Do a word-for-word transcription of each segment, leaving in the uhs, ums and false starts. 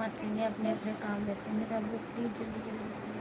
व्यस्त हैं, अपने अपने काम व्यस्त हैं। मेरा वो प्लीज जल्दी जल्दी से।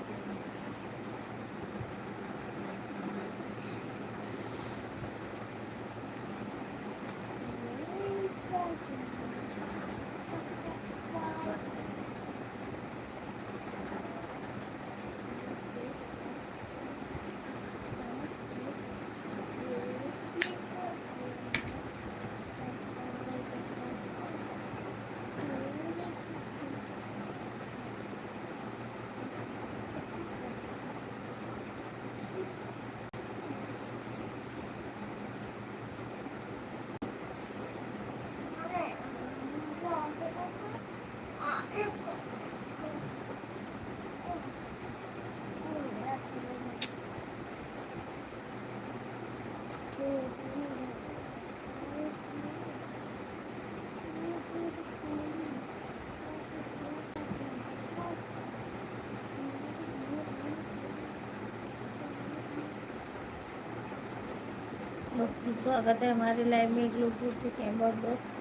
ओके, स्वागत है हमारे लाइव में। एक लोग जुड़ चुके हैं, बहुत बहुत।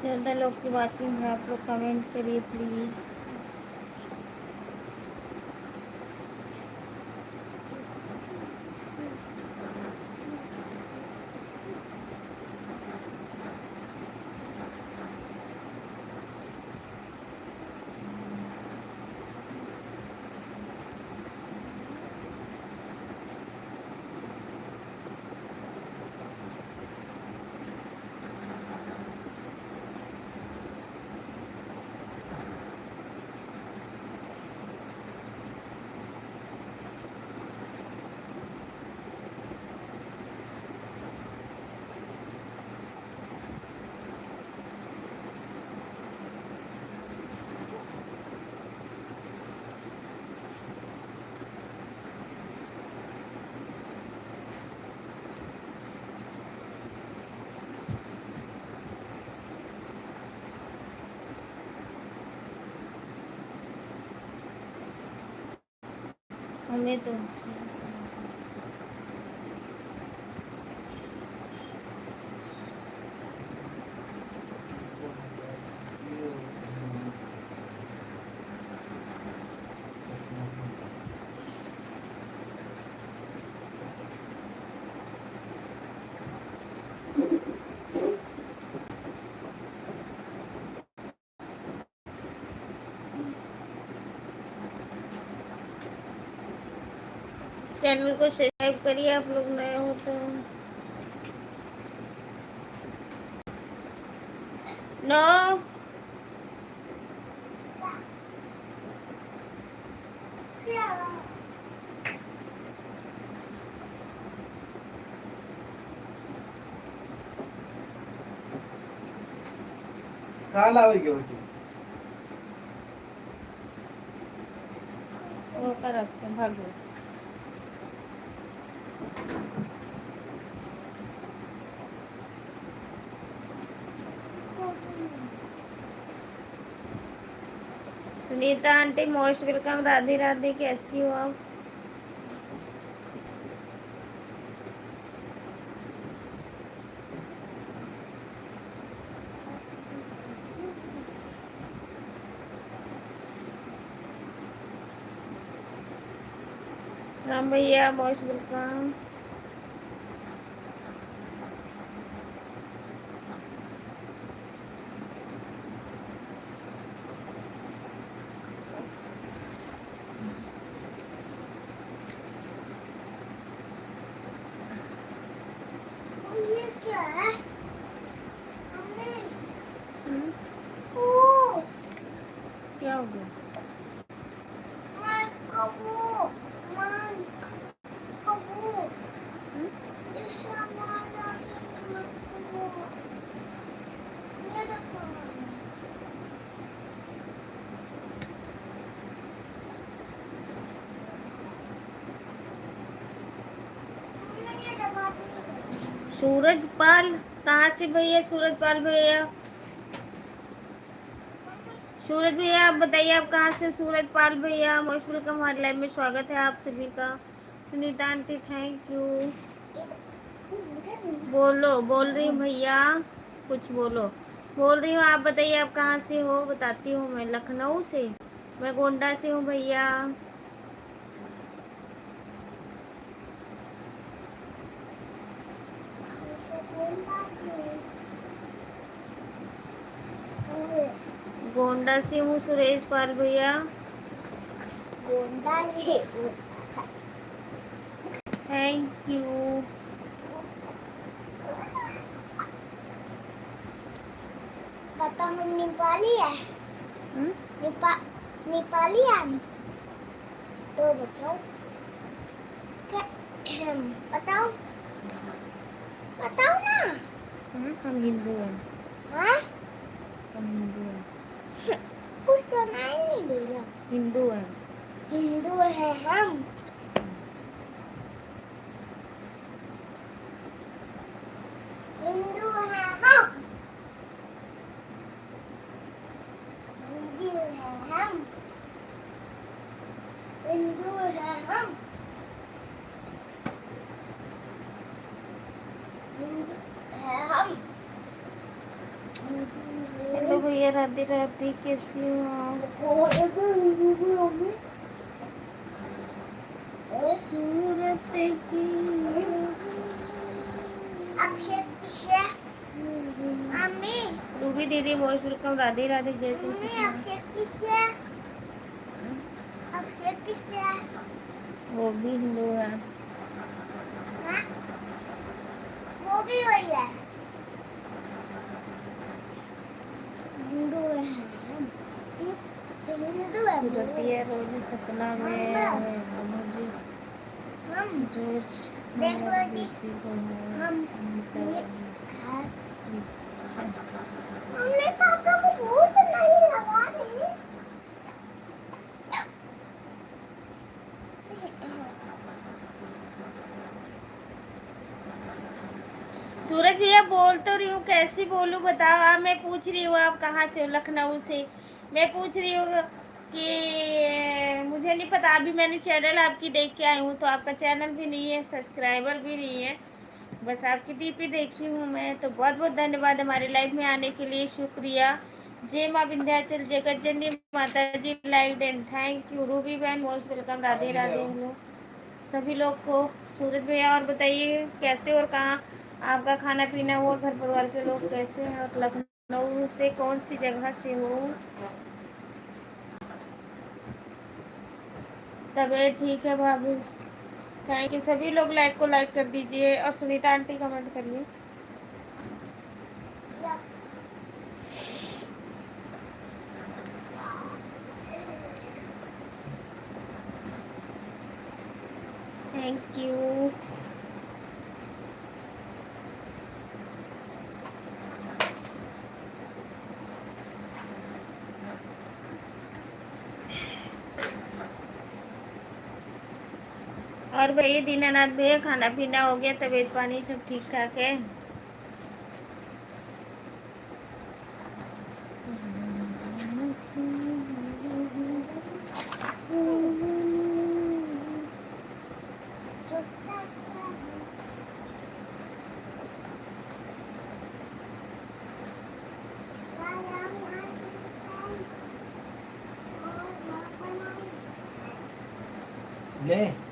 ज़्यादा लोग की वॉचिंग है, आप लोग कमेंट करिए प्लीज। हमें तो चैनल को सब्सक्राइब करिए, आप लोग नए हो तो। नो। कहाँ लावे के होती? वो कर रखे, भाग गए। Sunita aunty, most welcome। Radhe Radhe, कैसी हो आप? राम भैया, most welcome। हम्म? क्या हो गया? हम्म? सूरज पाल, कहाँ से भैया? सूरज पाल भैया, सूरज भैया, आप बताइए, आप कहाँ से? सूरज पाल भैया, most welcome, हमारे live में स्वागत है आप सभी का। Sunita aunty, thank you। बोलो, बोल रही हूँ भैया, कुछ बोलो। बोल रही हूँ, आप बताइए, आप कहाँ से हो? बताती हूँ, मैं लखनऊ से, मैं गोंडा से हूँ भैया। गोंडा से हूँ सुरेश पाल भैया। गोंडा से। Thank you। पता हम नेपाली है। हम्म? नेपा-, नेपाली है। तो बताओ। क्या, हम, बताओ। बताओ ना। हम्म, हम हिंदू हैं। हाँ? हम हिंदू हैं। कुछ सुनाई नहीं दे रहा। हिंदू हैं। हिंदू हैं हम। हिंदू हैं हम। हिंदू हैं हम। हिंदू हैं हम। हिंदू हैं हम। हेलो भैया, राधे राधे, कैसी हो आप? सूरत की। अभिषेक किससे? मम्मी। रूबी दीदी, बहुत welcome, राधे राधे, जय श्री कृष्ण। अभिषेक किससे? अभिषेक किससे? वो भी हिंदू है। हाँ? वो भी वही है। हिंदू है। हिंदू है। सूरतिया रोज सपना में हम, आवे, बाबूजी। हम रोज देख लो जी। हम ये हाथ। अच्छा। हमने पापा को भूत नहीं लगा दी। सूरज भैया, बोल तो रही हूँ, कैसी बोलूँ बताओ आप? मैं पूछ रही हूँ आप कहाँ से हो? लखनऊ से। मैं पूछ रही हूँ कि मुझे नहीं पता, अभी मैंने channel आपकी देख के आई हूँ, तो आपका channel भी नहीं है, subscriber भी नहीं है, बस आपकी DP देखी हूँ मैं। तो बहुत बहुत धन्यवाद हमारे live में आने के लिए, शुक्रिया। जय माँ विंध्याचल जगत जननी माता जी, like then, thank you। Ruby बहन, most welcome, Radhe Radhe. Hello सभी लोग को। सूरज भैया, और बताइए कैसे और कहाँ आपका खाना पीना हुआ, घर परिवार के लोग कैसे हैं, और लखनऊ से कौन सी जगह से हो? तबीयत ठीक है भाभी। Thank you। सभी लोग live को like कर दीजिए और सुनीता आंटी comment करिए। Thank you। और भाई दीनानाथ भैया, खाना पीना हो गया, तबीयत पानी सब ठीक ठाक है? ले।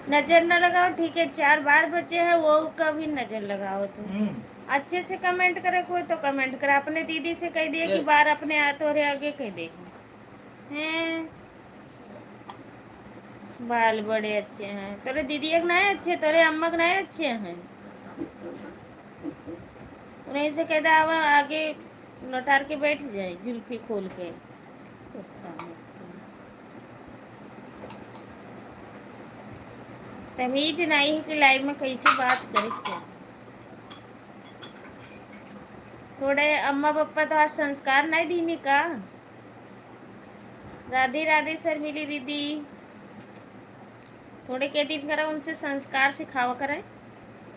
नजर न लगाओ, ठीक है, चार बार बचे हैं, वो का भी नजर लगाओ तुम। हम्म। अच्छे से कमेंट करे कोई तो कमेंट करे, अपने दीदी से कह दिए कि ये बार अपने आ-, तोरे आगे कह दे। हैं? बाल बड़े अच्छे हैं। तोरे दीदी के नाय अच्छे, तोरे अम्मा के नाय अच्छे हैं। उन्हें से कह दे, "आवा आगे लौटार के बैठ जाए, जुल्फी खोल के।" तमीज नहीं है कि लाइव में कैसे बात करे के चाही। थोड़े अम्मा पप्पा तो आज संस्कार नहीं दीनी का? राधे राधे शर्मिली दीदी, थोड़े के दिन करा उनसे संस्कार सिखावा करे,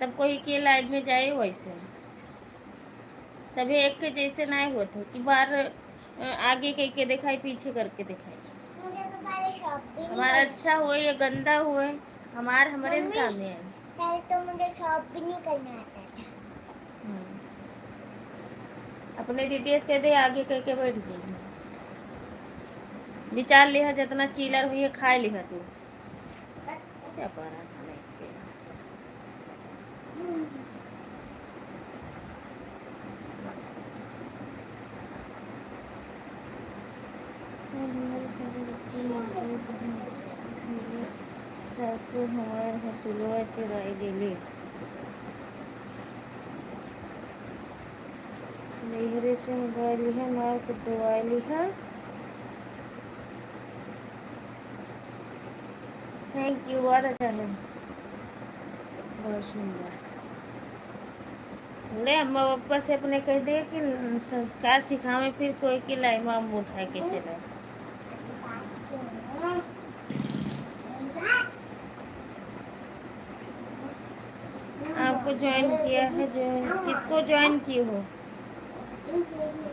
तब कोई के लाइव में जाए। वैसे सभी एक के जैसे नहीं होते कि बार, अ, आगे कह के दिखाई, पीछे करके दिखाई। मुझे तो पहले शॉप भी नहीं हमारा करना। अच्छा होए या गंदा होए, हमार हमरे में मम्मी, काम है। पहले तो मुझे शॉप भी नहीं करना आता था। हम्म। अपने दीदी से कह दे, आगे कह के बैठ जाइए। विचार लिहा, जितना चिलर हुई है, खाए लिहा तू। क्या पा रहा है? और हमारे सारे बच्चे मौजूद हैं। मेरे सासू हमार हसुलवा चुराई लेले। नैहरे से मंगाई लिहा, मार के दवाई लिहा। Thank you, बहुत अच्छा है, बहुत सुंदर। बोले, अम्मा पापा से अपने कह दे कि संस्कार सिखावे, फिर कोई के लाइव में उठा के चले। आपको ज्वाइन किया है, ज्वाइन, किसको ज्वाइन की हो,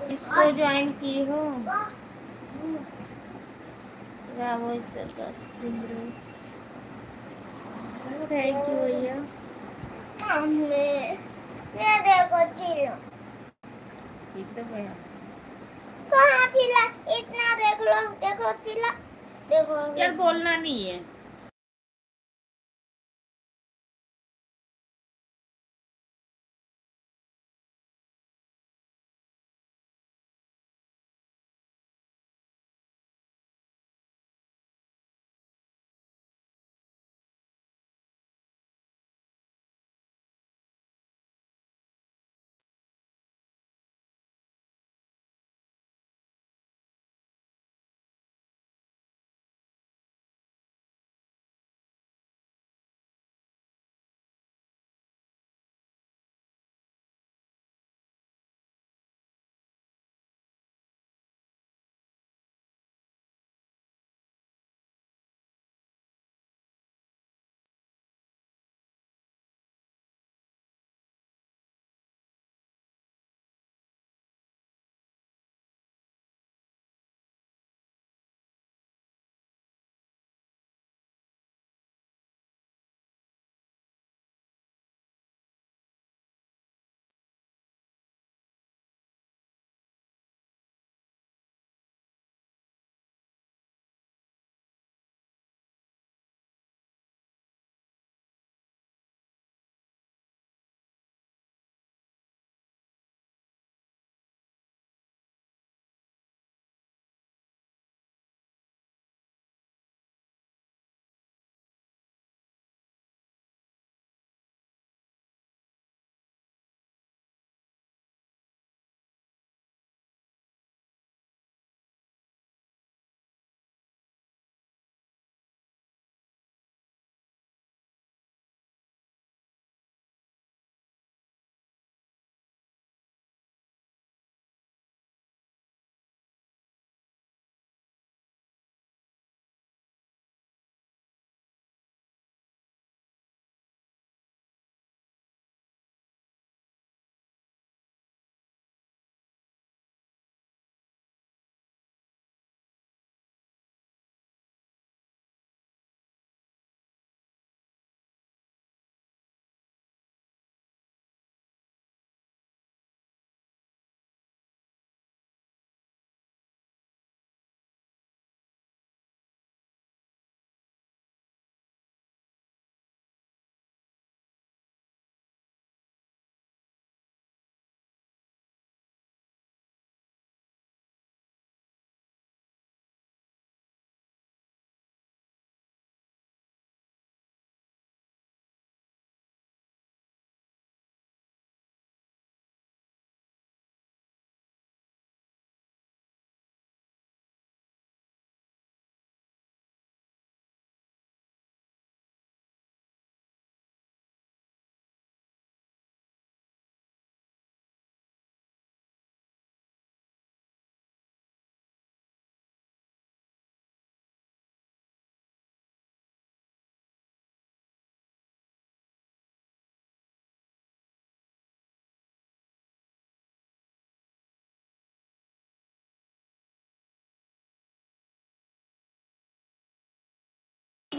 किसको ज्वाइन की हो? रावल सरकार, thank you भैया। मम्मी, ये देखो चिल्ला। ठीक तो भैया। कहाँ चिल्ला? इतना देख लो, देखो चिल्ला, देखो। यार, बोलना नहीं है।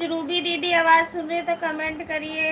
रूबी दीदी आवाज सुन रहे तो कमेंट करिए।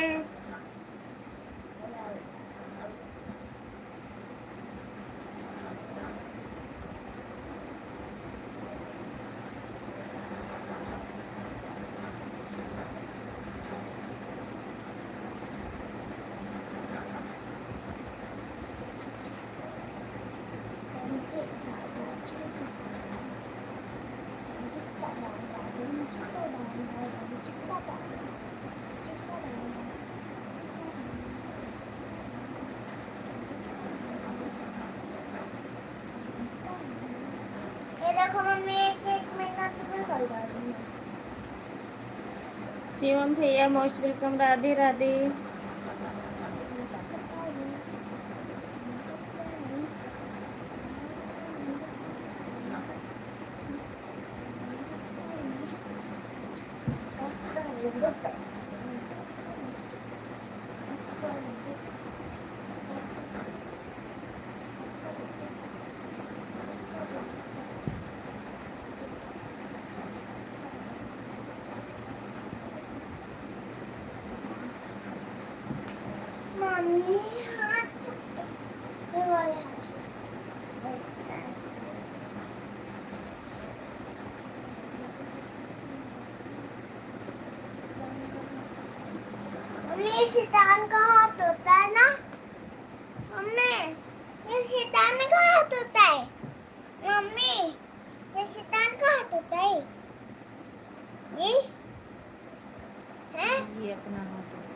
ये देखो मम्मी, एक, एक मिनट में कर डालूंगी। शिवम भैया most welcome, राधे राधे। मम्मी, हाथ ये वाला। मम्मी, ये शैतान का हाथ होता है ना? मम्मी, ये शैतान का हाथ होता है। मम्मी, ये शैतान का हाथ होता है। ये? हैं? ये अपना हाथ है।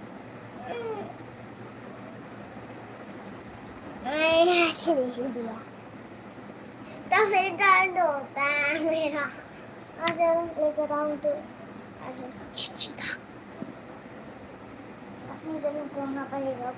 मैंने ऐसे नहीं दिया। तो फिर दर्द होता है मेरा। ऐसे लेकर आऊँ तो ऐसे खींचता। अपनी जगह बोलना पड़ेगा।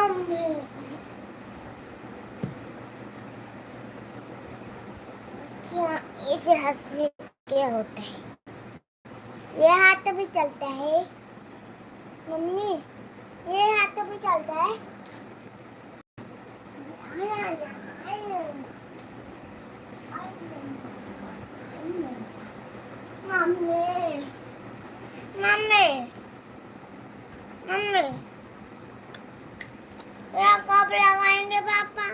मम्मी, क्या इसे हाथ से क्या होता है? ये हाथ भी चलता है मम्मी, ये हाथ भी चलता है। मम्मी, मम्मी, मम्मी, मेरा कब लगाएंगे पापा?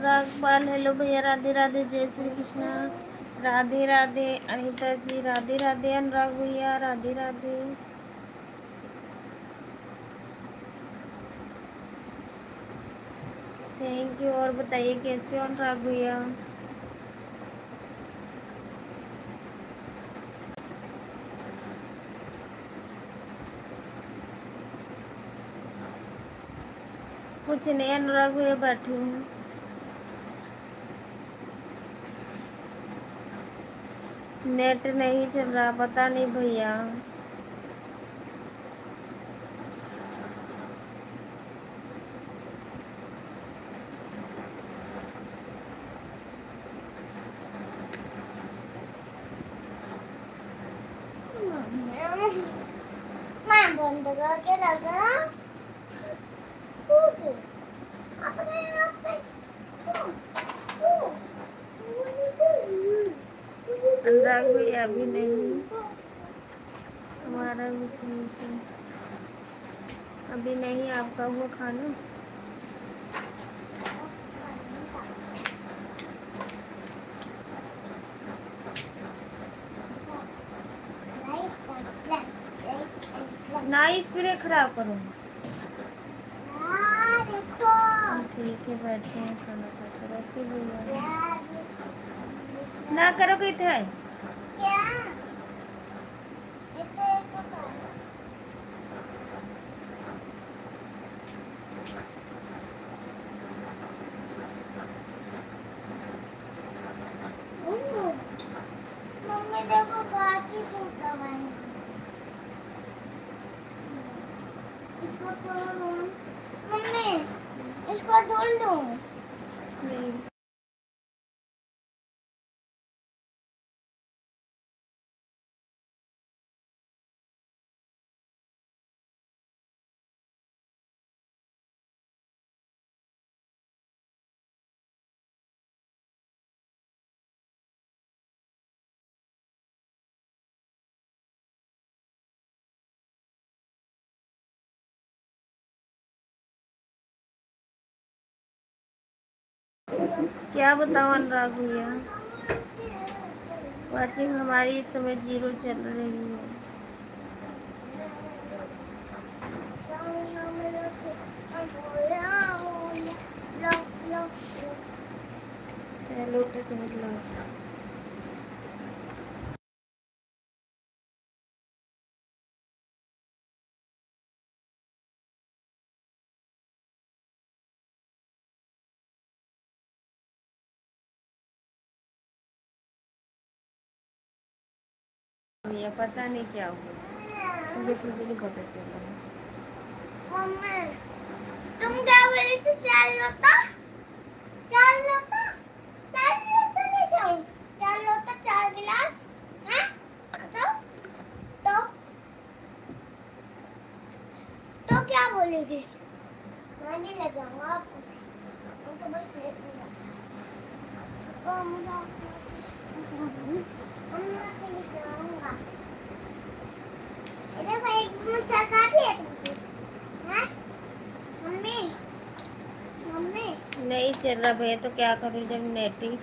राजपाल, हेलो भैया, राधे राधे, जय श्री कृष्णा। राधे राधे अनिता जी, राधे राधे अनुराग भैया, राधे राधे। Thank you। और बताइए, कैसे हो अनुराग भैया? कुछ नहीं अनुराग भैया, बैठी हूँ। Net नहीं चल रहा, पता नहीं भैया। माँ बंद करके लगा। अपने आप पे। अनुराग भैया, अभी नहीं, हमारा भी ठीक है, अभी नहीं, आपका हुआ खाना? ना spray खराब करो। हाँ, देखो। ठीक है, बैठे हैं, खाना खा के बैठे भैया। ना करो कि थे। क्या? ये तो एक तो मम्मी, देखो, काची टूटा हुआ है। इसको तोड़ दूँ। मम्मी, इसको तोड़ दूँ। नहीं। क्या बताओ अनुराग भैया, watching हमारी इस समय zero चल रही है। चलो, तो चलो। भैया, पता नहीं क्या हुआ, मुझे खुद नहीं पता चला। मम्मी, तुम क्या बोली थी? चार लोटा, चार लोटा, चार लोटा लेके आऊं? चार लोटा, चार गिलास, हैं? बताओ, तो तो क्या बोलेगी? मैं नहीं ले जाऊंगा आपको। हम तो बस लेट नहीं जाता। तो मुझे आपको हम लोग के लिए सुनाऊंगा। इधर भाई, एक मिनट चला दिया तुमको। हैं? Mummy, mummy. नहीं चल रहा भैया, तो क्या करूँ जब net ही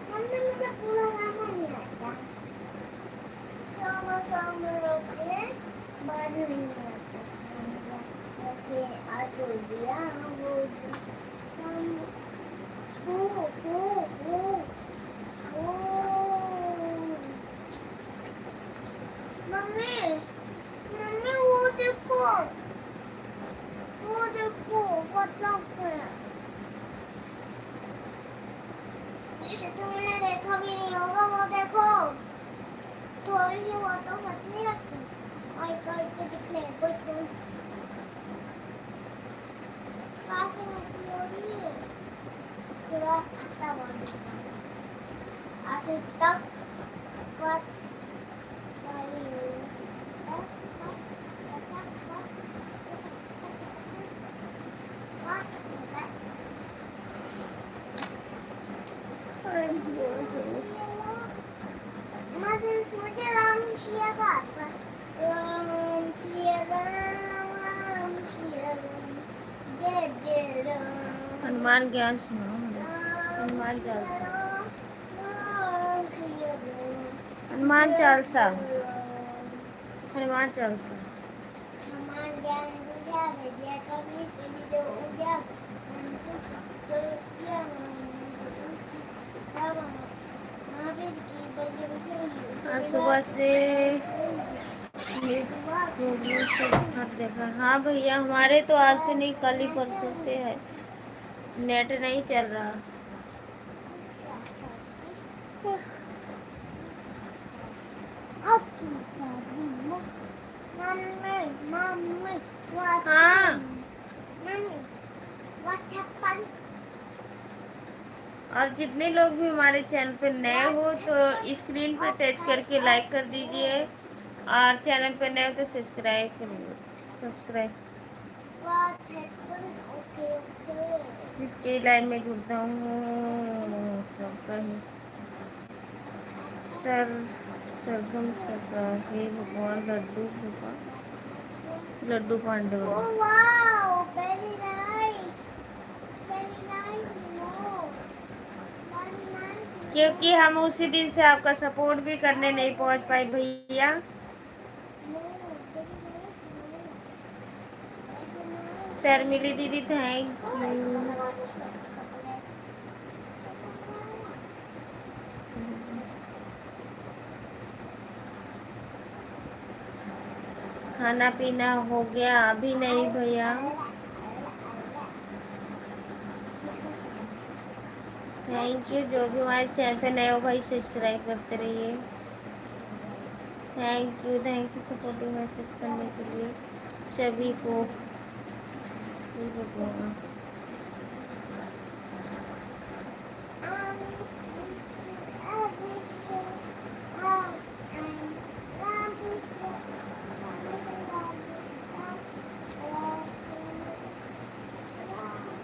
मम्मी, मुझे पूरा गाना नहीं आता। सामा, सामा, ओके, बाद में नहीं आता सामा, ओके, आ तो दिया, वो, हम, ओ, ओ, ओ, ओ। मम्मी, मम्मी, वो देखो, वो देखो, बतख है। इसे तुमने देखा भी नहीं होगा, वो देखो, थोड़ी सी वो तो फट नहीं लगती। और कोई तो दिख नहीं, कोई तो काफी मोटी हो रही है। थोड़ा खट्टा बोल देता हूँ। ऐसे तब मुझे राम सिया का, राम सिया राम, राम सिया राम, जय जय राम। हनुमान ज्ञान सुनाओ हमें। हनुमान चालीसा। हनुमान चालीसा। हनुमान चालीसा। आज सुबह से हर जगह। हाँ भैया, हमारे तो आज से नहीं, कल ही परसों से है, नेट नहीं चल रहा। मम्मी, मम्मी, हाँ। मम्मी, WhatsApp पर। और जितने लोग भी हमारे चैनल पे नए हो तो स्क्रीन पर टच करके लाइक कर दीजिए, और चैनल पे नए हो तो सब्सक्राइब कर, सब्सक्राइब। जिसके लाइव में जुड़ता हूँ सबका ही। सर, सरगम सका, हे भगवान, लड्डू गोपाल, लड्डू पांडे वाला। क्योंकि हम उसी दिन से आपका सपोर्ट भी करने नहीं पहुंच पाए भैया। शर्मिली दीदी, thank you। खाना पीना हो गया? अभी नहीं भैया। Thank you। जो भी हमारे चैनल पे नए हो भाई, सब्सक्राइब करते रहिए। Thank you, thank you supportive message करने के लिए सभी को।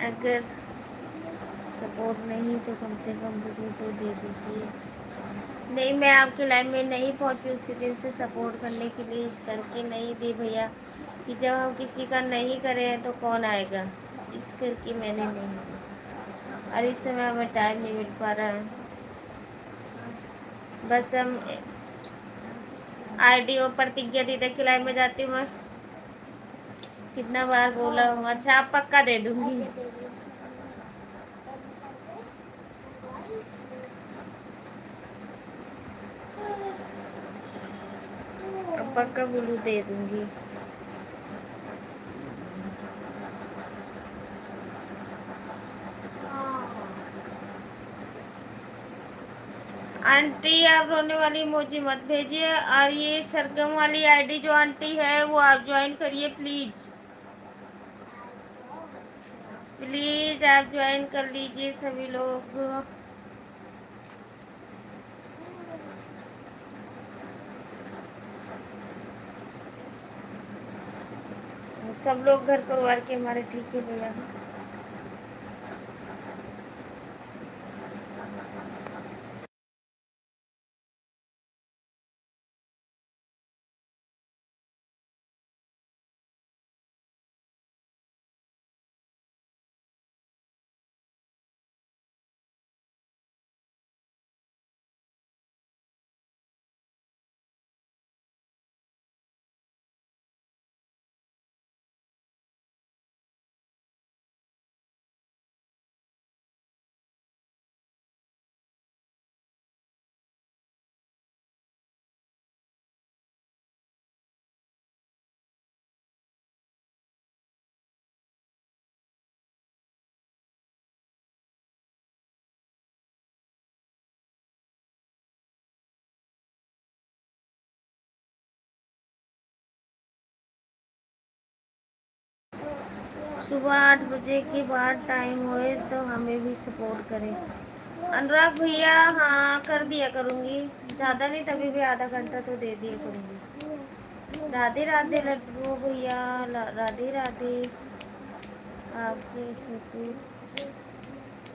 अगर सपोर्ट नहीं तो कम से कम दो तो दे दीजिए। नहीं, मैं आपके लाइव में नहीं पहुंची उसी दिन से सपोर्ट करने के लिए, इस करके नहीं दी भैया, कि जब हम किसी का नहीं करें तो कौन आएगा, इस करके मैंने नहीं दी। और इस समय हमें टाइम नहीं मिल पा रहा है। बस हम आईडी और प्रतिज्ञा दीदी के लाइव में जाती हूँ मैं। कितना बार बोला हूँ। अच्छा, आप पक्का दे दूंगी। अब पक्का बोलू दे दूंगी। आंटी, आप रोने वाली इमोजी मत भेजिए। और ये सरगम वाली आईडी जो आंटी है, वो आप ज्वाइन करिए प्लीज। प्लीज आप ज्वाइन कर लीजिए सभी लोग। सब लोग घर परिवार के हमारे ठीक है भैया। सुबह आठ बजे के बाद टाइम होए तो हमें भी सपोर्ट करें। अनुराग भैया, हाँ, कर दिया करूँगी, ज़्यादा नहीं, तभी भी आधा घंटा तो दे दिया करूँगी। राधे राधे लड्डू भैया, ला-, राधे राधे। आपके छोटू,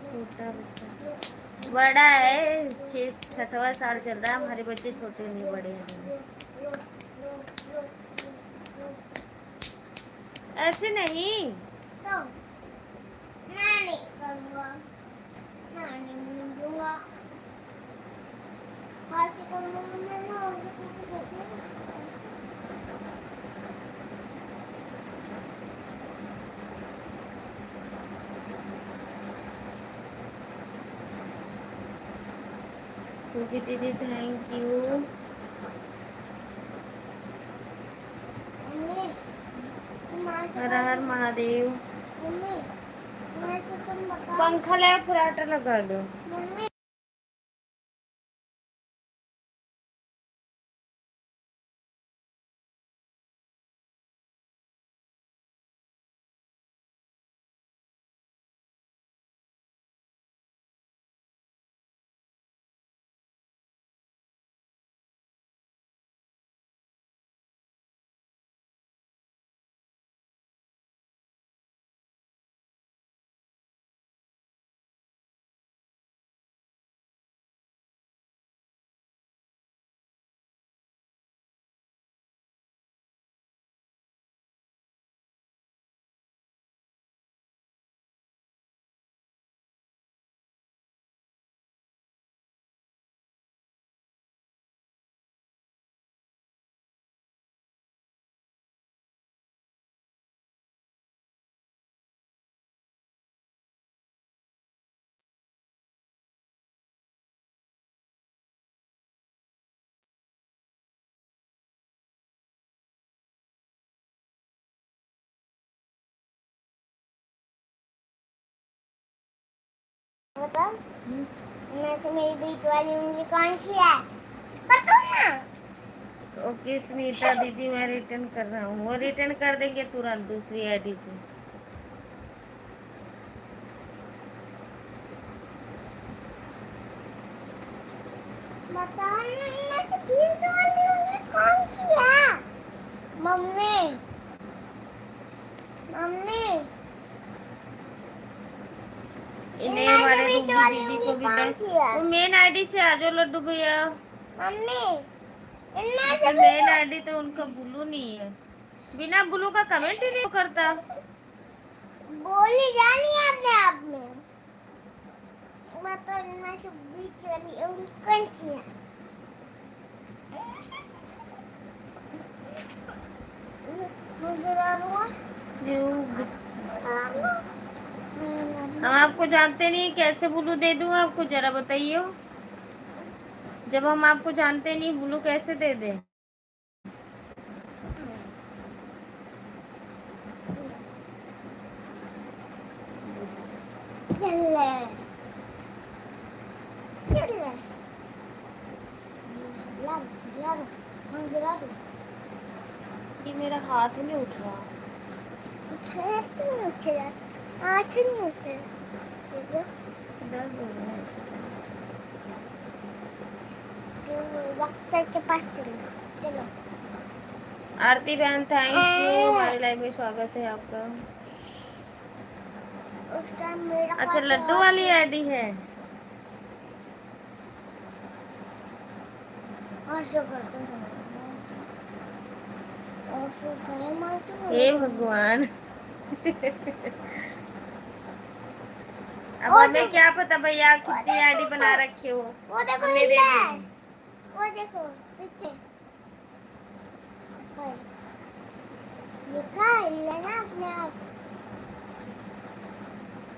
छोटा बच्चा बड़ा है, छः, छठवाँ साल चल रहा है, हमारे बच्चे छोटे नहीं, बड़े हैं। ऐसे नहीं। तो मैं नहीं करूँगा, मैं नहीं बोलूँगा। आज तो मैं ना क्योंकि दीदी, thank you। मम्मी, हर हर महादेव। मम्मी, मैं से तुम बताओ। पंखा ले, फुराटा लगा लो। मम्मी। बता, हम्म। इनमें से मेरी बीच वाली उंगली कौन सी है? बताओ ना। ओके सुनीता दीदी, मैं रिटर्न कर रहा हूँ। वो रिटर्न कर देंगे तुरंत दूसरी आईडी से। बताओ ना, इनमें से बीच वाली उंगली कौन सी है? Mummy, mummy. इन्हें इनमें से हमारे बीच रूबी वाली दीदी को उंगली भी कौन सी है? वो मेन आईडी से आ जाओ लड्डू भैया। मम्मी, इनमें से मेन आईडी तो उनका ब्लू नहीं है, बिना ब्लू का कमेंट ही नहीं करता। बोली जानी अपने आप में। मैं तो इनमें से बीच वाली उंगली कौन सी है? मुझे डालूंगा। हम आपको जानते नहीं, कैसे ब्लू दे दूँ आपको, जरा बताइए। जब हम आपको जानते नहीं, ब्लू कैसे दे दें? ये ले। ये ले। ला, ला, हम गिरा दो। ये मेरा हाथ ही नहीं उठ रहा। उठा तो नहीं उठेगा। आज नहीं उठेगा। दर्द हो रहा है ऐसे। तो डॉक्टर के पास चलो, चलो। आरती बहन, thank you, हाँ। हमारे लाइव में स्वागत है आपका। उस टाइम मेरा अच्छा, पास लड्डू वाली आईडी है। और सब करते हैं। और फिर खाए मार के हे भगवान। अब वो हमें देखो। क्या पता भैया, आप कितनी आईडी बना रखी हो। वो देखो, हमें दे दीजिए। वो देखो, पीछे। देखा, हिलना अपने आप।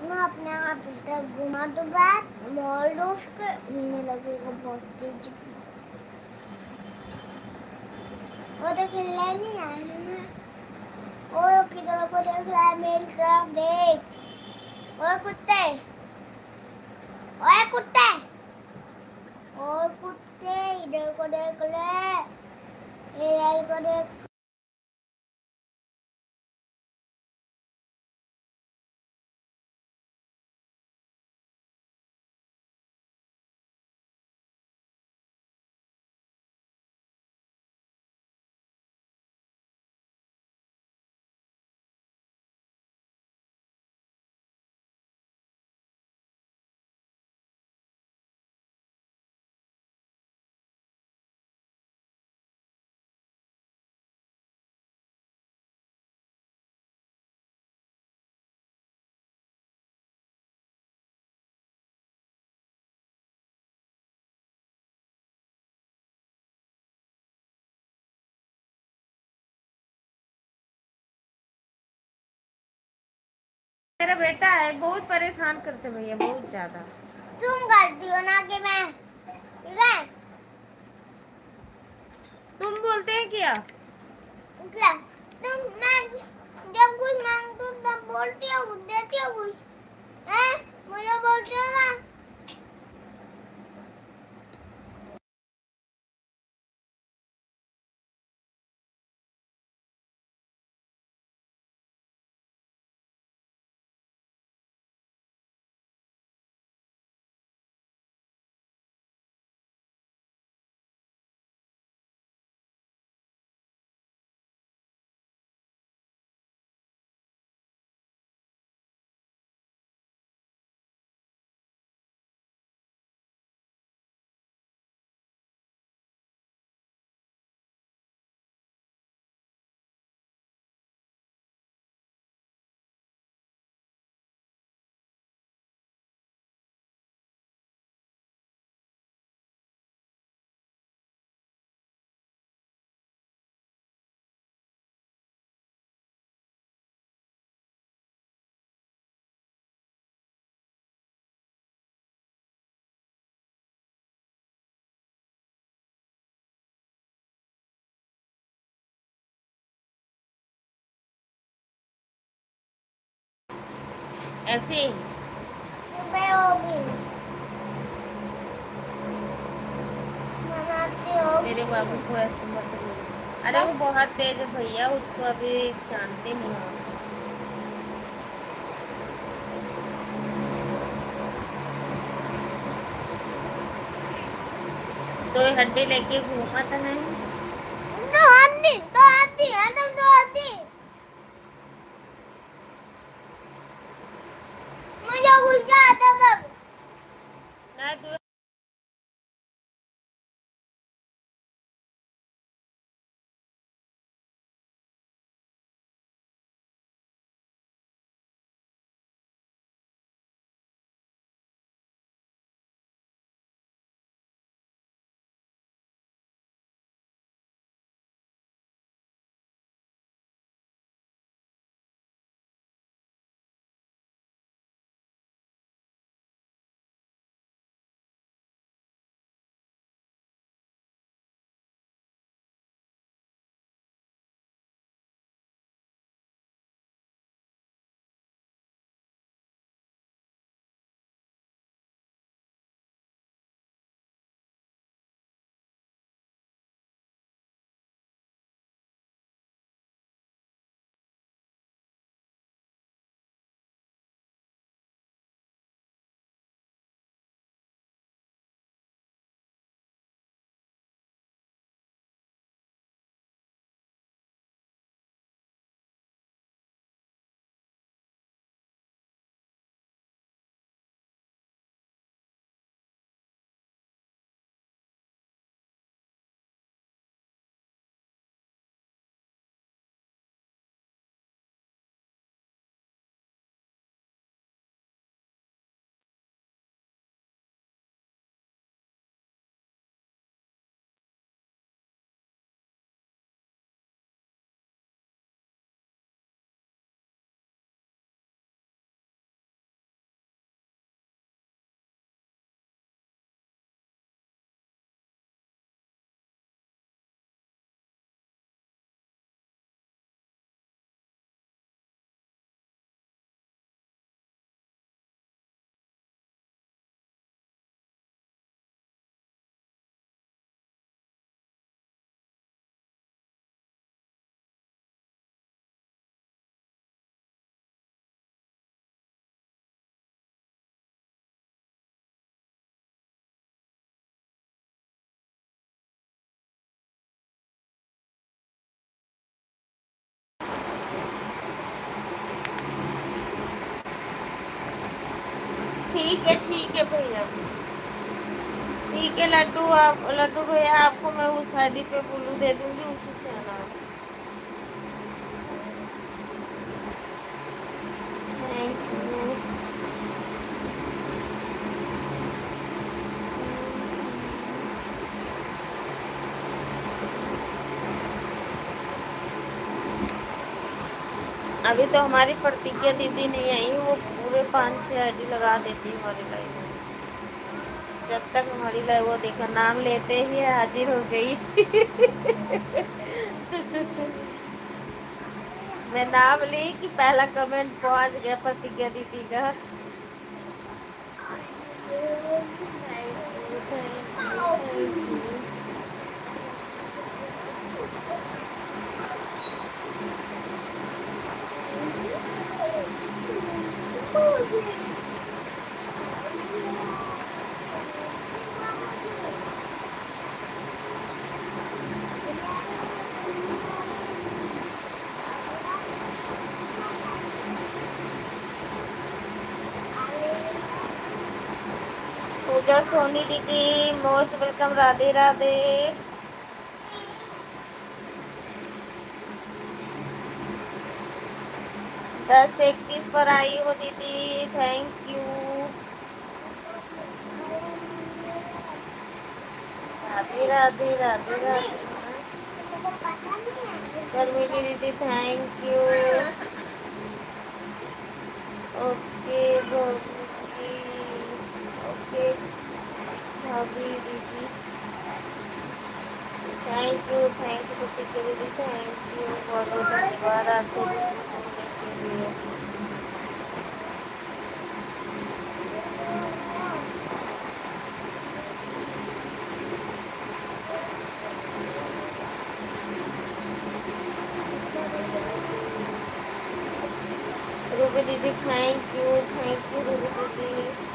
मैं अपने आप इधर घुमा दो, बैग मॉल दोस्त के हिलने लगेगा बहुत तेज। वो तो हिलने नहीं आए हैं ना। वो लोग किधर को देख रहा है, मेरी तरफ देख। ओए कुत्ते, ओए कुत्ते, और कुत्ते इधर को देख ले, इधर को देख। बेटा है, बहुत परेशान करते भैया, बहुत ज्यादा। तुम करती हो ना कि मैं, ठीक है? तुम बोलते हैं क्या? क्या? तुम, मैं जब कुछ मांगती हूँ तब बोलती हो, देती हो कुछ, हैं? मुझे बोलती हो ना। ऐसे ही। सुबह होगी। बनाते होगी। मेरे बाबू को ऐसे मत बोल। अरे, वो बस। बहुत तेज है भैया, उसको अभी जानते नहीं हो। दो हड्डी लेके घूमत नहीं। दो हड्डी, दो हड्डी, हरदम दो हड्डी। मुझे गुस्सा आता तब। ना, दो ठीक है, ठीक है भैया, ठीक है लड्डू, आप, लड्डू भैया, आपको मैं उस आईडी पे ब्लू दे दूंगी, उसी से आना। Thank you। अभी तो हमारी प्रतिज्ञा दीदी नहीं आई, वो पूरे पाँच छः आईडी लगा देती हमारी लाइव में। जब तक हमारी लाइव, वो देखा, नाम लेते ही हाजिर हो गई। मैं नाम ली कि पहला कमेंट पहुंच गया प्रतिज्ञा दीदी का। पूजा सोनी दीदी, most welcome, राधे राधे। दस इकतीस पर आई हो दीदी, thank you। राधे राधे, राधे राधे। शर्मिली दीदी, thank you। ओके भौजी, ओके भाभी दीदी, thank you, thank you दीदी, thank you, बहुत बहुत धन्यवाद आपसे भी। रूबी दीदी, thank you, thank you Ruby दीदी।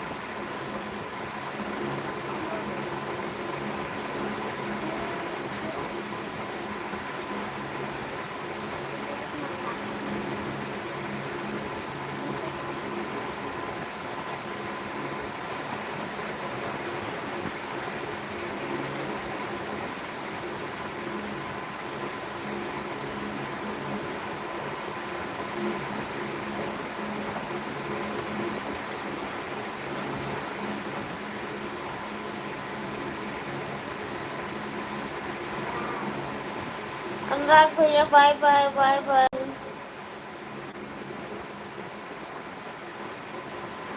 अनुराग भैया, bye bye, bye bye।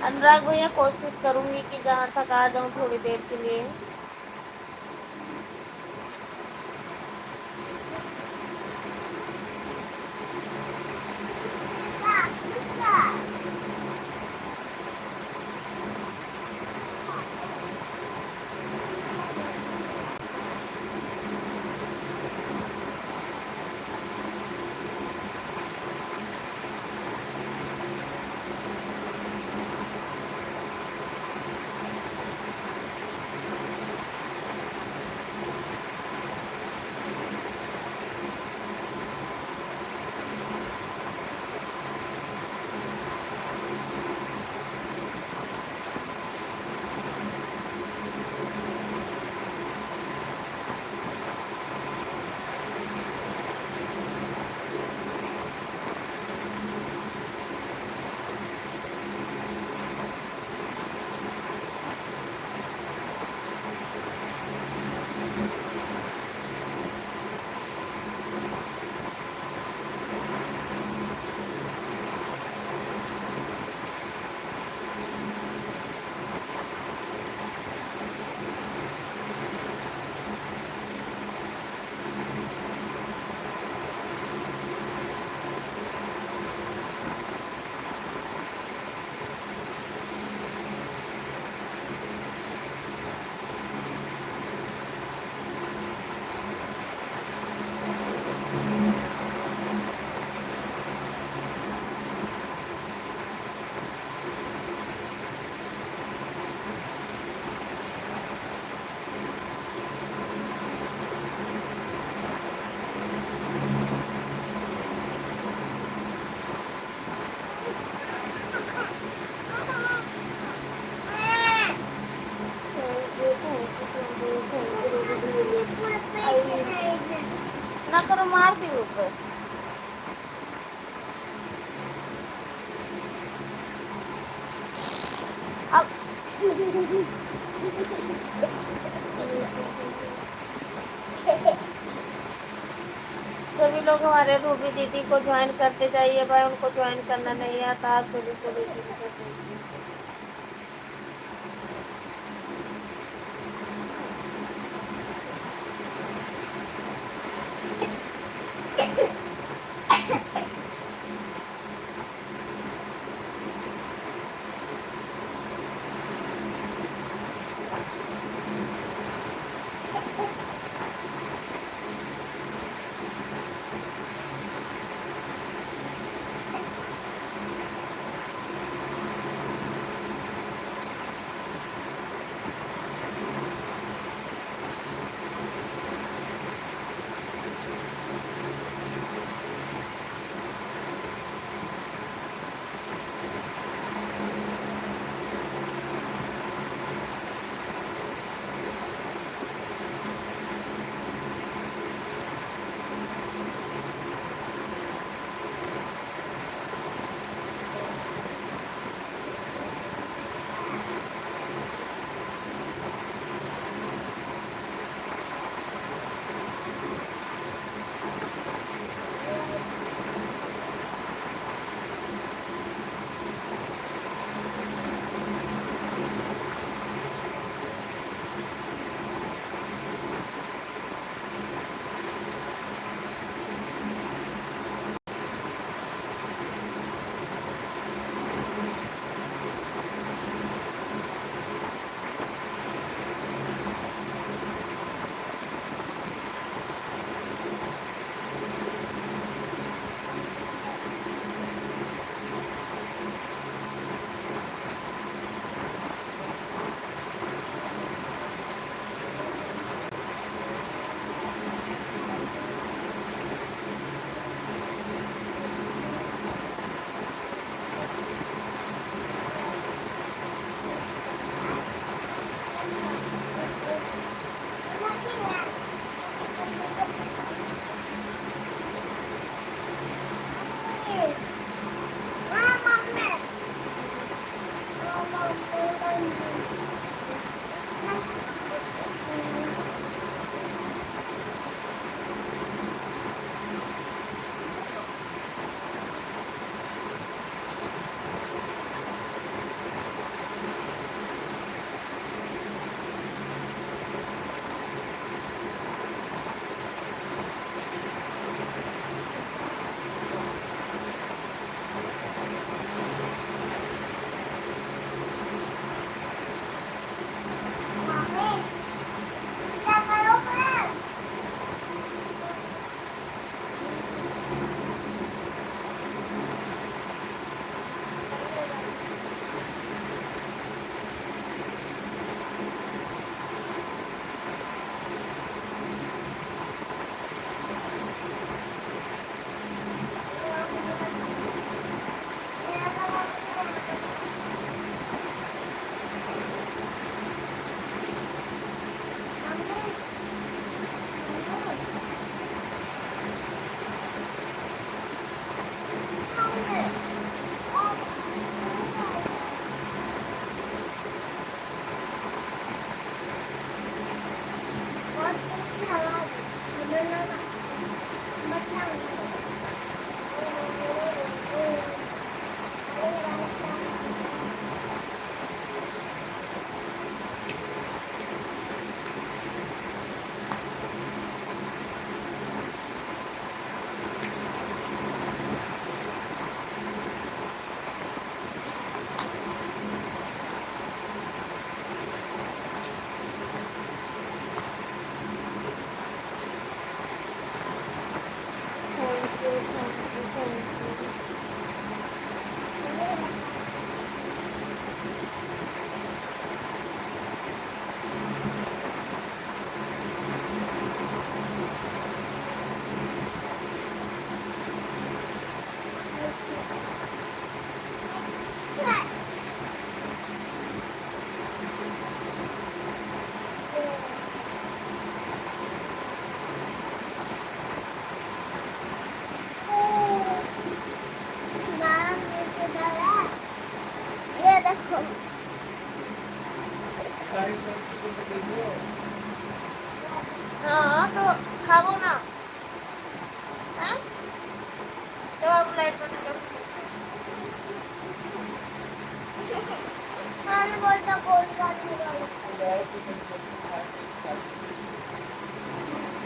अनुराग भैया, कोशिश करूंगी कि जहाँ तक आ जाऊँ थोड़ी देर के लिए। Thank you, thank you, Sandeep, thank you, Ruby दीदी। आई, ना करो, मार दी ऊपर। अब सभी लोग हमारे रूबी दीदी को ज्वाइन करते जाइए भाई, उनको ज्वाइन करना नहीं आता, आप सभी को रिक्वेस्ट कर देंगे। ये देखो। हाँ, तो खाबो ना। हाँ?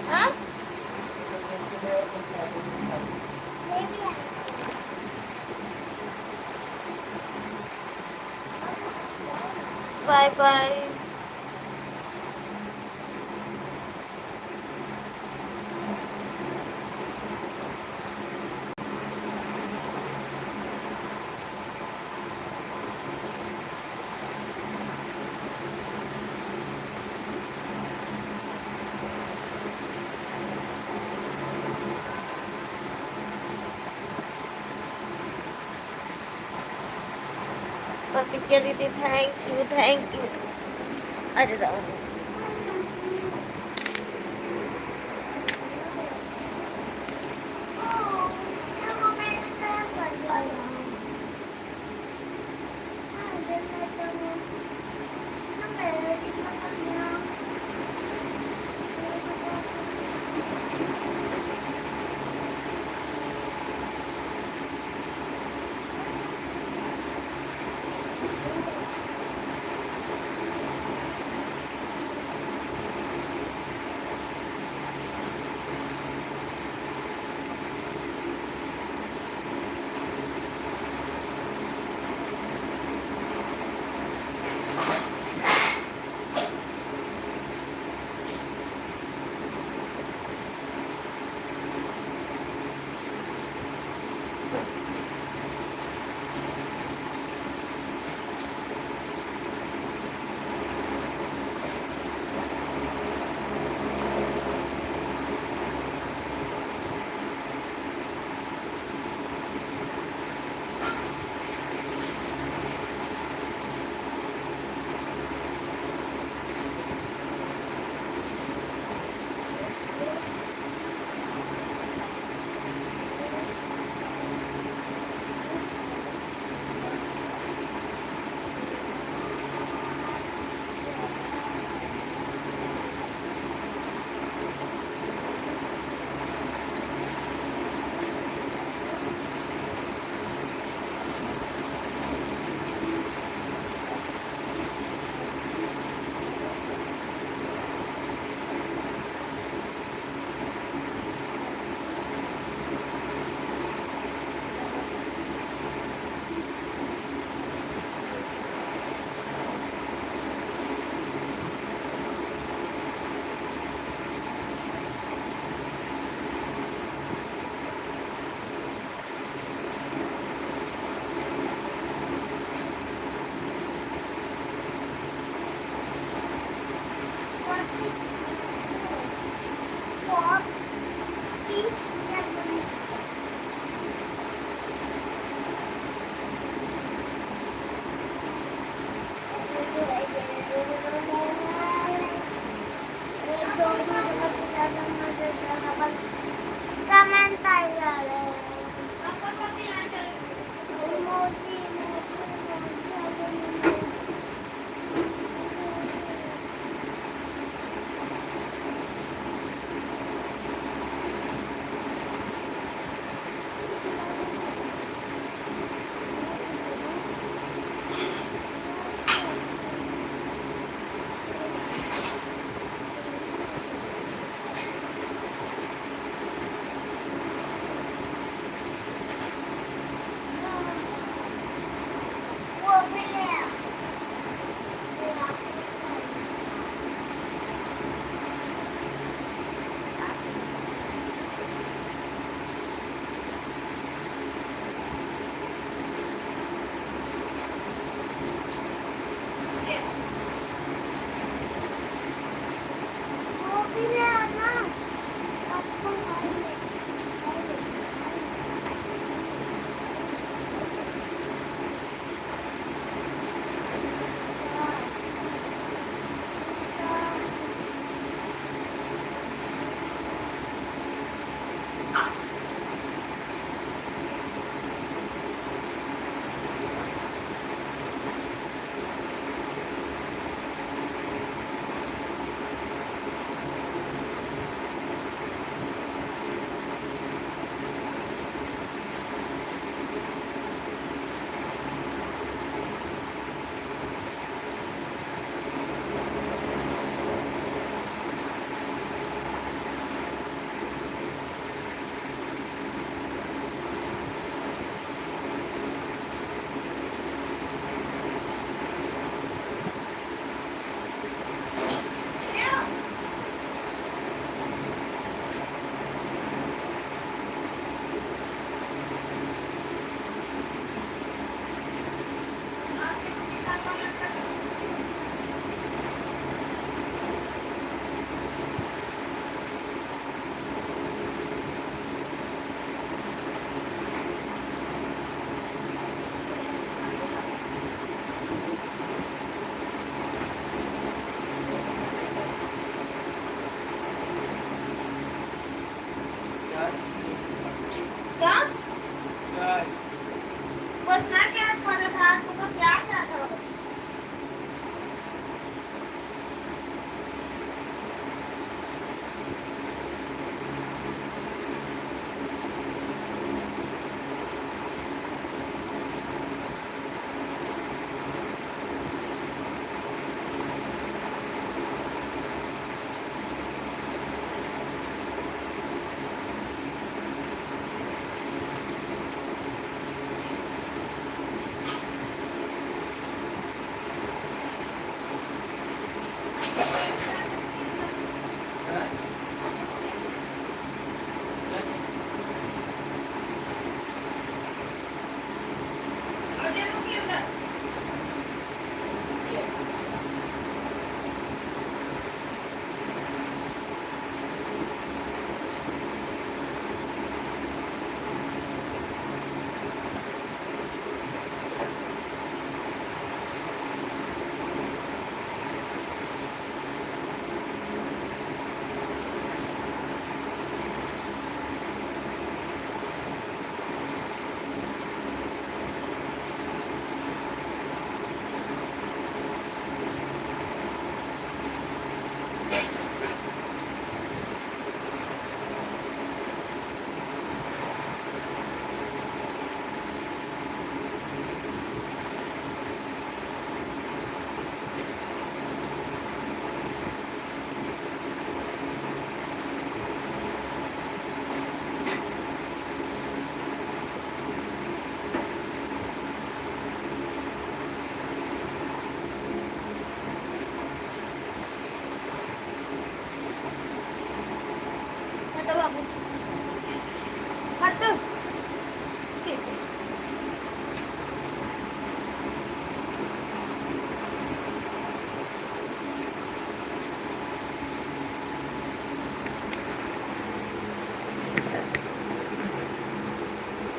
हाँ? Bye bye. प्रतिज्ञा दीदी, thank you, thank you। अरे राम।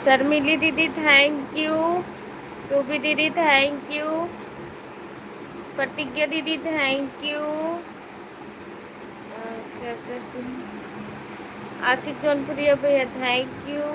शर्मिली दीदी, thank you। रूबी दीदी, thank you। प्रतिज्ञा दीदी, thank you। और क्या कहते हैं, आशिक जौनपुरिया भैया, thank you।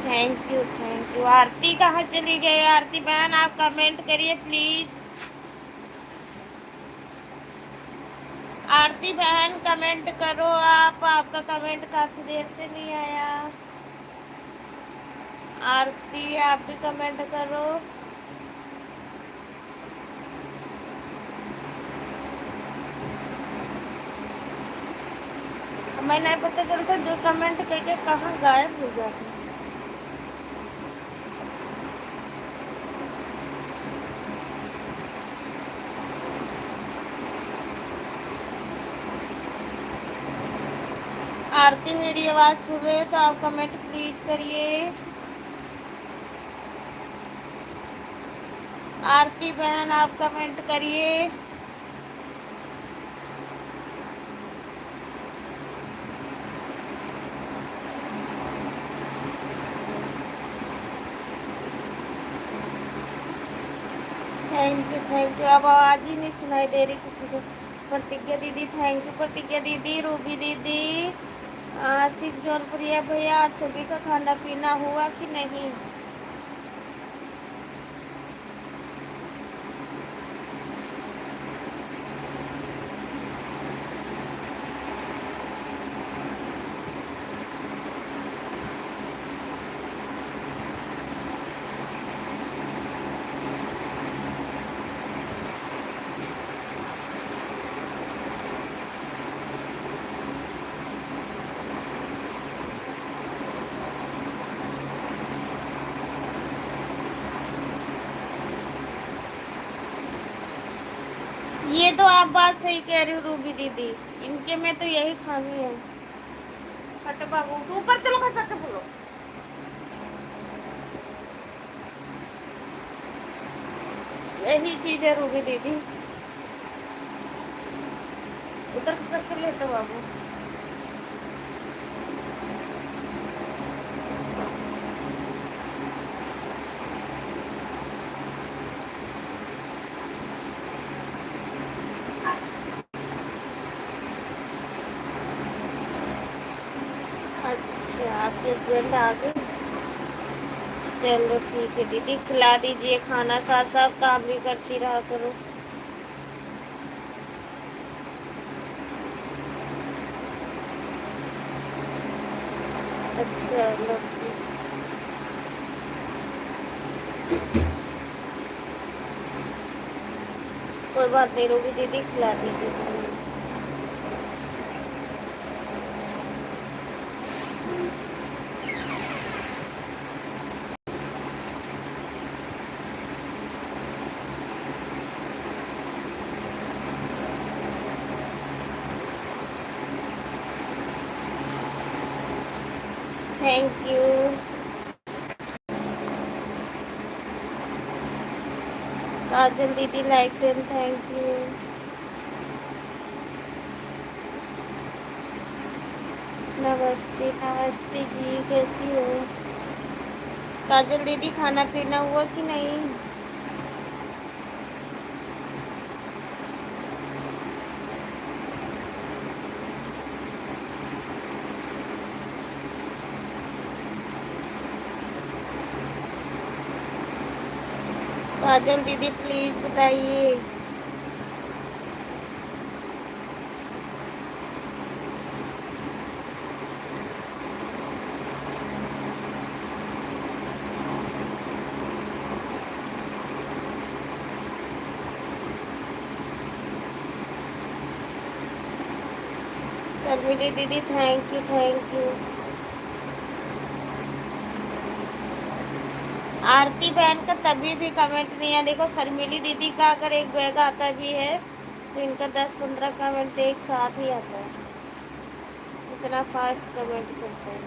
Thank you, thank you। आरती कहाँ चली गई? आरती बहन, आप comment करिए please। आरती बहन, comment करो आप, आपका comment काफी देर से नहीं आया। आरती, आप भी comment करो। हमें नहीं पता चलता जो comment करके कहाँ गायब हो जाते हैं। आरती, मेरी आवाज़ सुन रहे हो तो आप comment please करिए। आरती बहन, आप comment करिए। Thank you, thank you। अब आवाज ही नहीं सुनाई दे रही किसी को। प्रतिज्ञा दीदी, thank you। प्रतिज्ञा दीदी, रूबी दीदी, आशिक जौनपुरिया भैया, आप सभी का खाना पीना हुआ कि नहीं? ये तो आप बात सही कह रही हो रूबी दीदी, इनके में तो यही खामी है। हट बाबू, तू ऊपर चलो, खसक के बोलो। यही चीज है रूबी दीदी, उधर खसक के लेटो बाबू। अच्छा, आपके husband आ गए? चलो ठीक है दीदी, खिला दीजिए खाना, साथ साथ काम भी करती रहा करो। अच्छा, लव यू। कोई बात नहीं, रूबी दीदी खिला दीजिए। Thank you। काजल दीदी, like ten, thank you। नमस्ते, नमस्ते जी, कैसी हो? काजल दीदी, खाना पीना हुआ कि नहीं? काजल दीदी, please बताइए। शर्मिली दीदी, thank you, thank you। आरती बहन का तभी भी comment नहीं है। देखो, शर्मिली दीदी का अगर एक बैग आता भी है, तो इनका दस पन्द्रह comment एक साथ ही आता है। इतना fast comment चलता है।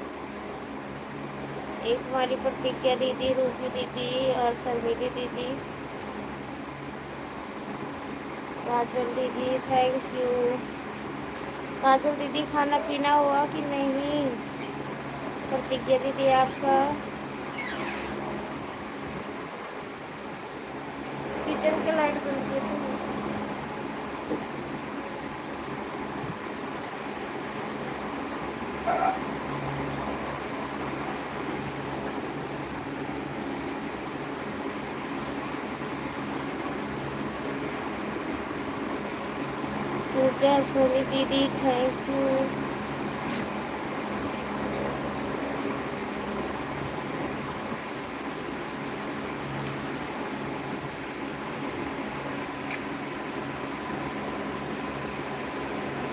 एक हमारी प्रतिज्ञा दीदी, रूबी दीदी और शर्मिली दीदी। काजल दीदी, thank you। काजल दीदी, खाना पीना हुआ कि नहीं? प्रतिज्ञा दीदी, आपका? किचन के लाइट बंद किए थे। पूजा सोनी दीदी, thank you।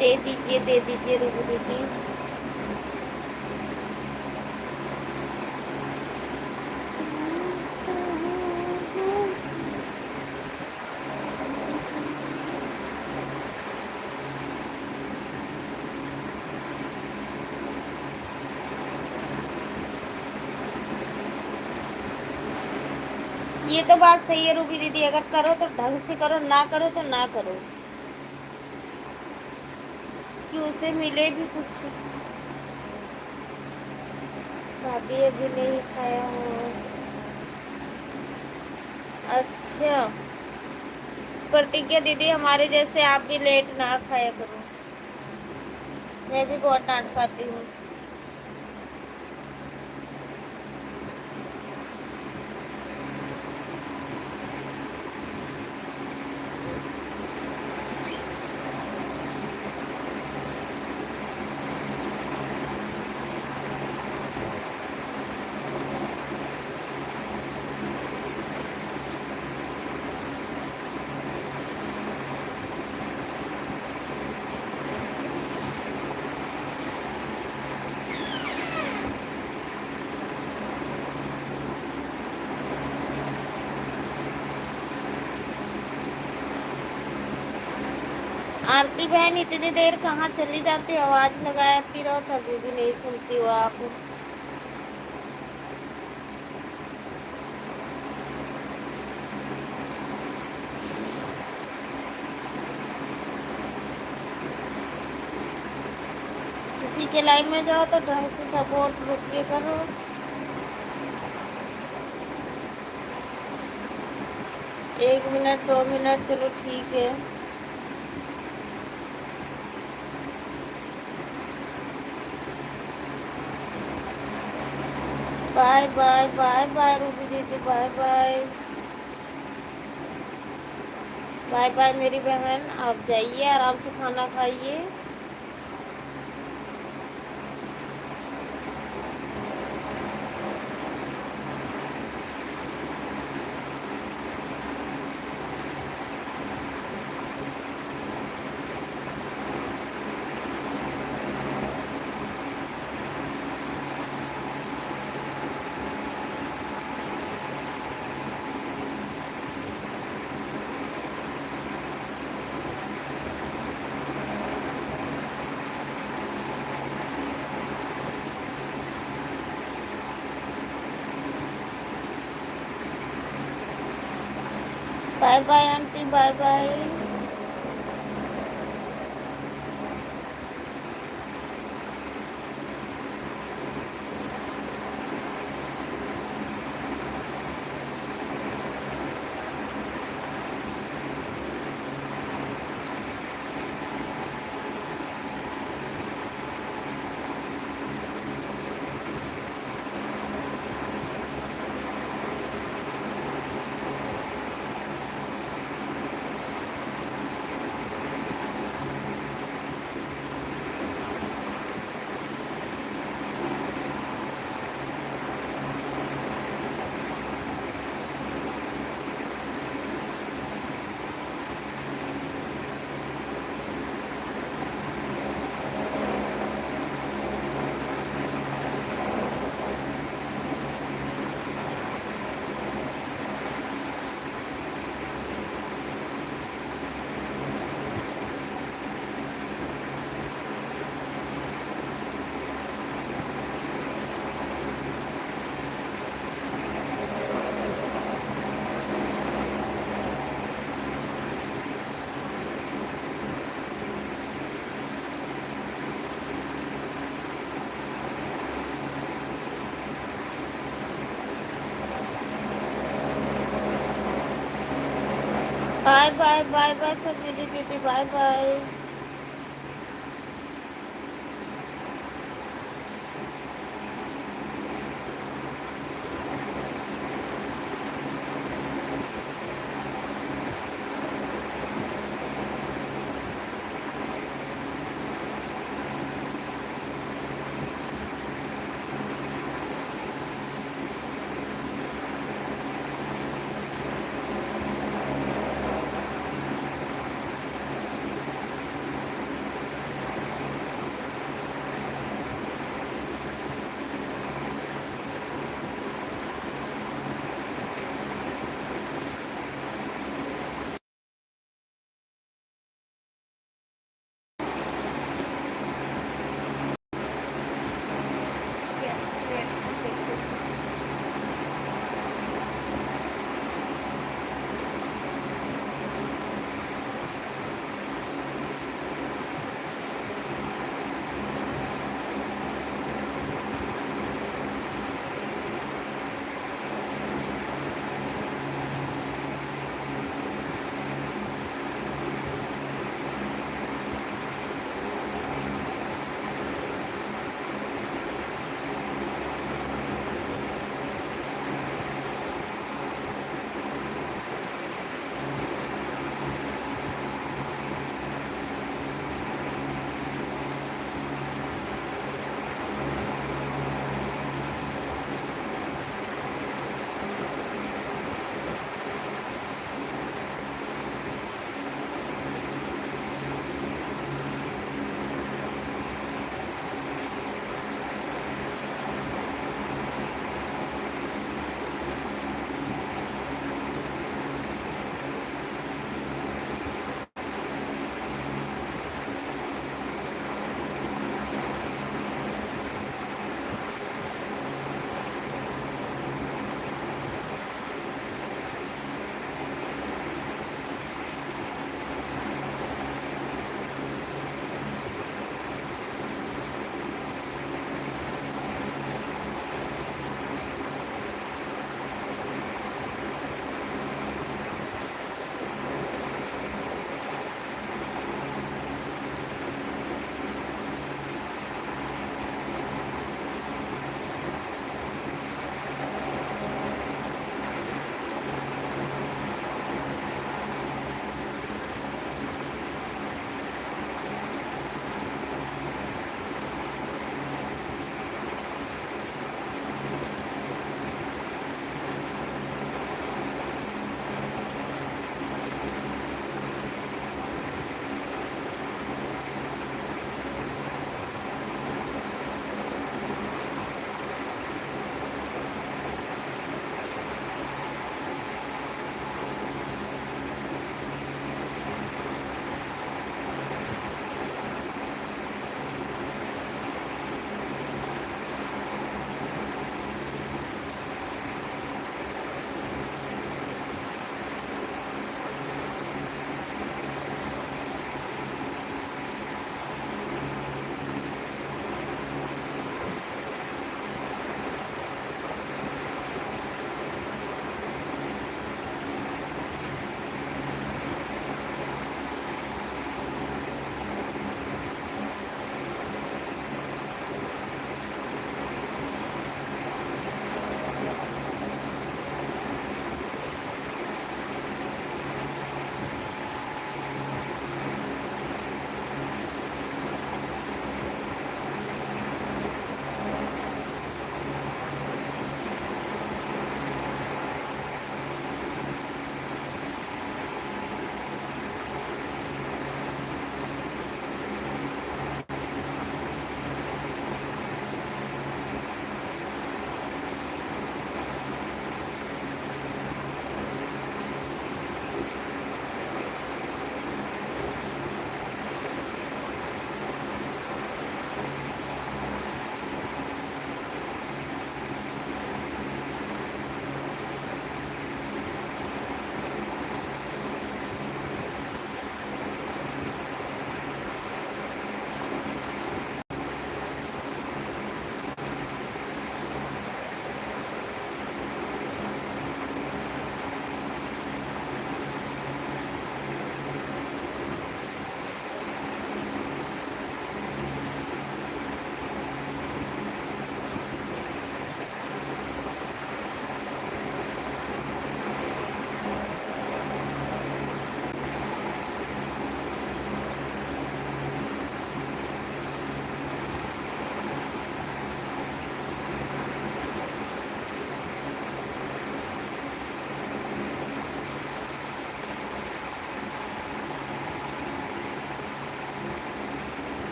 दे दीजिए, दे दीजिए, रुक दीजिए। ये तो बात सही है रूबी दीदी, अगर करो तो ढंग से करो, ना करो तो ना करो, कि उसे मिले भी कुछ। भाभी अभी नहीं खाया हो? अच्छा, प्रतिज्ञा दीदी, हमारे जैसे आप भी लेट ना खाया करो, मैं भी बहुत डांट खाती हूँ। आरती बहन, इतनी देर कहाँ चली जाती हो? आवाज लगाती रहो, तभी भी नहीं सुनती हो आप। किसी के लाइव में जाओ तो ढंग से सपोर्ट रुक के करो। एक मिनट, दो मिनट, चलो ठीक है। Bye bye, bye bye Ruby दीदी, बाय बाय। बाय बाय मेरी बहन, आप जाइए, आराम से खाना खाइए। Bye bye aunty, bye bye. Bye bye, bye bye Sanjivani दीदी, बाय बाय।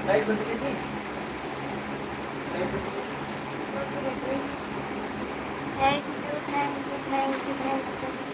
लाइट बंद कीजिए। लाइट बंद कीजिए। Thank you, thank you, thank you, thank you so much।